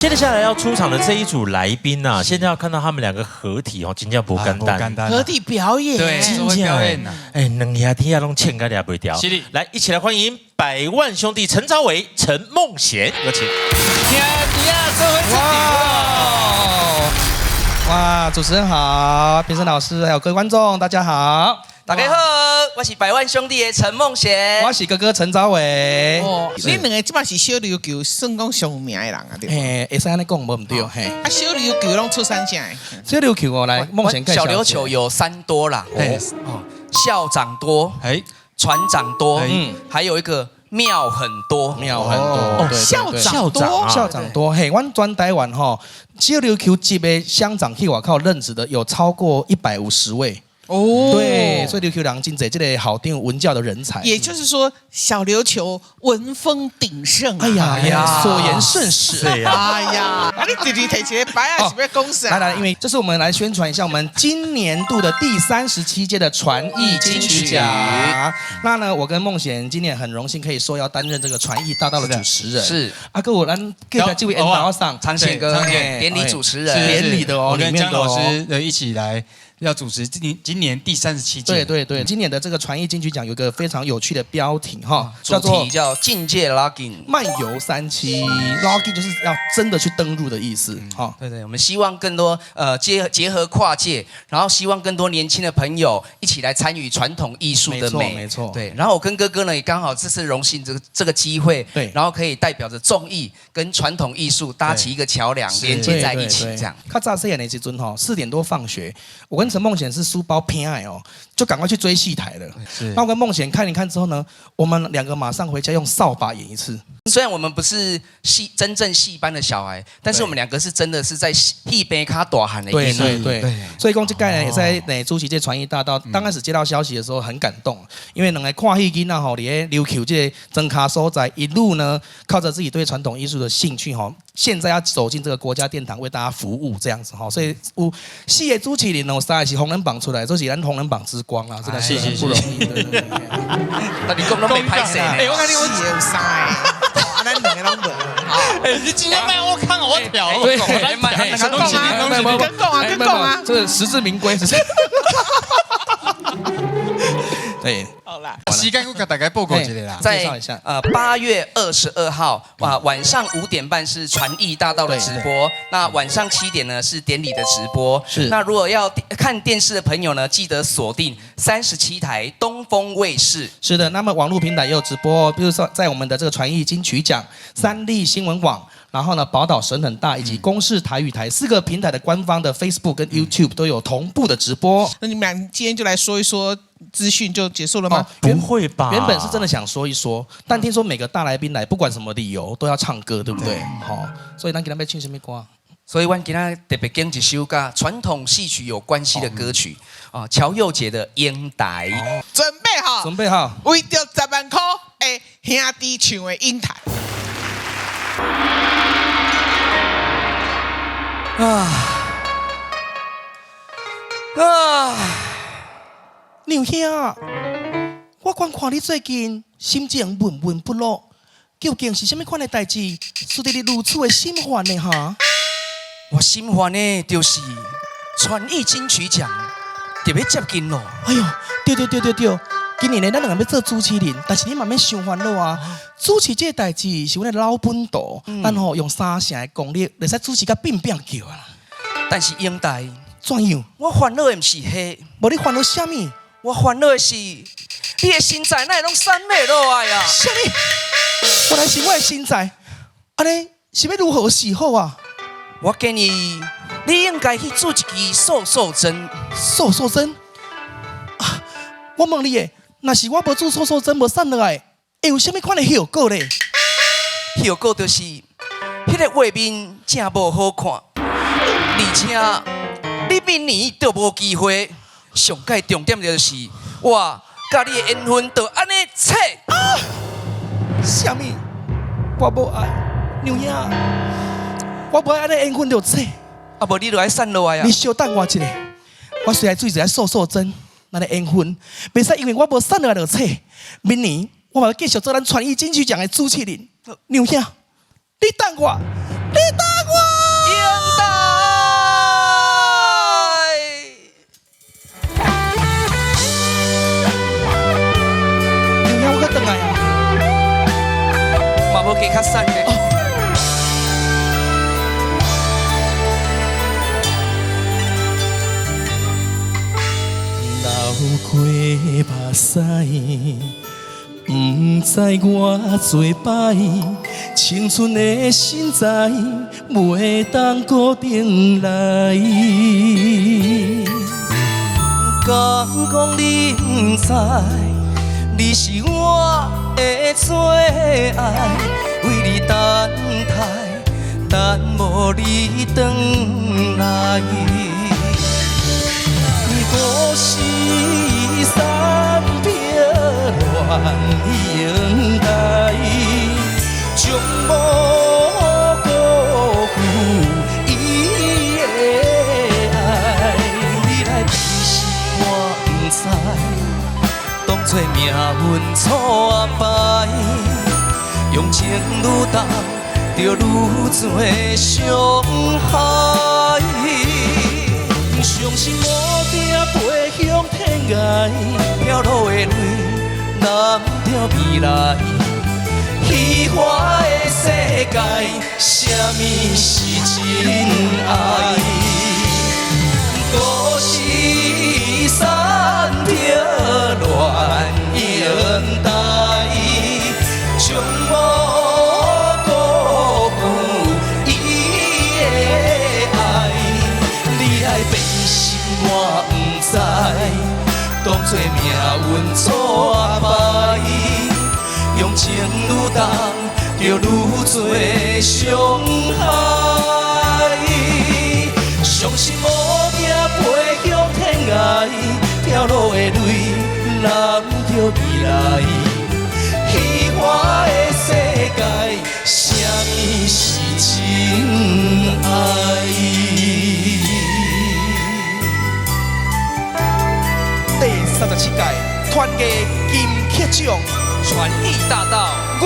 接着下來要出場的這一組來賓啊，現在要看到他們兩個合體哦，真正不簡單。合體表演，對，真正表演啊！哎，兩兄弟啊，攏穿甲掠袂牢。是的，來，一起來歡迎百萬兄弟陳昭偉、陳孟賢，有請。兄弟啊，做伙出場。哇，主持人好，評審老師還有各位觀眾，大家好。大家好，我是百萬兄弟的陳孟賢，我是哥哥陳昭偉。哦，你兩个這擺是小琉球算講上有名的人啊，對。嘿，會使按呢講無毋對，嘿。啊，小琉球攏出產啥？小琉球哦，來，孟賢。小琉球有三多啦，哦，校長多，哎，船長多，嗯，還有一個廟很多，廟很多，校長多，校長多，嘿，阮全台灣吼，小琉球籍的鄉長去外口任職的有超過150位。哦，對，所以琉球人真濟這個好定文教的人才，也就是說，小琉球文風鼎盛。哎呀呀，所言甚是。哎呀，啊你直直提一個牌啊，是欲講啥？來來，因為這是我們來宣傳一下我們今年度的第37屆的傳藝金曲獎。那呢，我跟孟賢今年很榮幸可以受邀擔任這個傳藝大道的主持人。是。阿哥，我來給這位導上長憲哥典禮主持人，典禮的哦，我跟江老師一起來。要主持今年第37屆。對對對，今年的這個傳藝金曲獎有個非常有趣的標題哈，主題叫境界 login 漫遊37，login 就是要真的去登入的意思哈。對對，我們希望更多結合跨界，然後希望更多年輕的朋友一起來參與傳統藝術的美。沒錯，對，然後我跟哥哥呢也剛好這次榮幸這個機會，對，然後可以代表着綜藝跟傳統藝術搭起一個橋樑，連接在一起，這樣。較早細漢的時陣吼，4點多放學，我跟陳孟賢是書包偏愛哦，就趕快去追戲台了。那我跟孟賢看一看之後呢，我們兩個馬上回家用掃把演一次。雖然我們不是真正戲班的小孩，但是我們兩個是真的是在戲班跤大漢的。對對對。所以講這概念也在那主持這傳藝大道，剛開始接到消息的時候很感動，因為兩个看戲囡仔吼，佇咧琉球這个莊跤所在，一路呢靠着自己對傳統藝術的興趣吼，現在要走進這個國家殿堂為大家服務這樣子吼，所以有四个主持人哦，三个是紅人榜出來，這是咱紅人榜之光啊，真的是很不容易。那你講攏沒歹勢呢？哎，我看你我四个有三个，啊，咱兩个攏無。哎，你今天賣我看我跳，對，跟講啊，跟講啊，跟講啊，這個實至名歸，是。對，好啦，時間我給大家報告一下啦。在8月22號，哇，晚上5點半是傳藝大道的直播，那晚上7點呢是典禮的直播。是。那如果要看電視的朋友呢，記得鎖定37台東風衛視。是的，那麼網絡平台也有直播，比如說在我們的這個傳藝金曲獎、三立新聞網。然後呢，寶島神很大以及公視台語台四個平台的官方的 Facebook 跟 YouTube 都有同步的直播。那你們倆今天就來說一說資訊就結束了嗎？不會吧？原本是真的想說一說，但聽說每個大來賓來，不管什麼理由都要唱歌，對不對？好，所以咱今仔欲唱啥物歌？所以我今仔特別揀一首佮傳統戲曲有關係的歌曲啊，喬佑姐的《英台》。準備好，準備好，為著10萬塊的兄弟唱的《英台》。啊啊！娘兄，我觀看你最近心情悶悶不樂，究竟是啥物款的代誌，使得你如此的心煩呢？哈！我心煩的，就是傳藝金曲獎特別接近咯。哎喲，對對對對對，今年呢，咱兩个欲做主持人，但是你嘛免傷煩惱啊。主持這个代誌是阮的老本道，咱吼用三成的功力，會使主持甲變變叫啊。但是英台，怎樣？我煩惱的毋是彼，無你煩惱啥物？我煩惱的是你的身材哪會攏瘦袂落來啊？啥物？原來是我的身材，按呢是欲如何是好啊？我建議你應該去注一支瘦瘦針。瘦瘦針？啊！我問你的，若是我無注瘦瘦針無瘦落來，會有啥物款的後果咧？後果就是，彼个畫面真無好看，而且你明年就無機會。上蓋重點就是，我佮你的緣分就按呢切。啊！啥物？我無愛，娘兄，我無愛按呢緣分就切。啊，無你就愛瘦落來啊！你稍等我一下，我隨來注一下瘦瘦針，咱的緣分袂使因為我無瘦落來就切。明年我嘛欲繼續做咱傳藝金曲獎的主持人。娘兄，你等我，你等我。的目屎，毋知我做歹，青春的身材袂當閣轉來。敢講你毋知，你是我的最愛，為你等待，等無你轉來。故事三片亂英台，終無辜負伊的愛。你來變心我毋知，當作命運錯安排，用情愈重，就愈濟傷害。相信無定飛向天涯，飄落的淚攬著未來。虛幻的世界，啥物是真愛？故事三片亂英台，終無辜負伊的愛。你愛變心我毋知，當作命運錯安排，用情愈重，就愈濟傷害。相信無定飛向天涯，飄落的淚攬著未來。虛幻的世界，啥物是真愛？第37屆傳藝金曲獎，傳藝大道，阮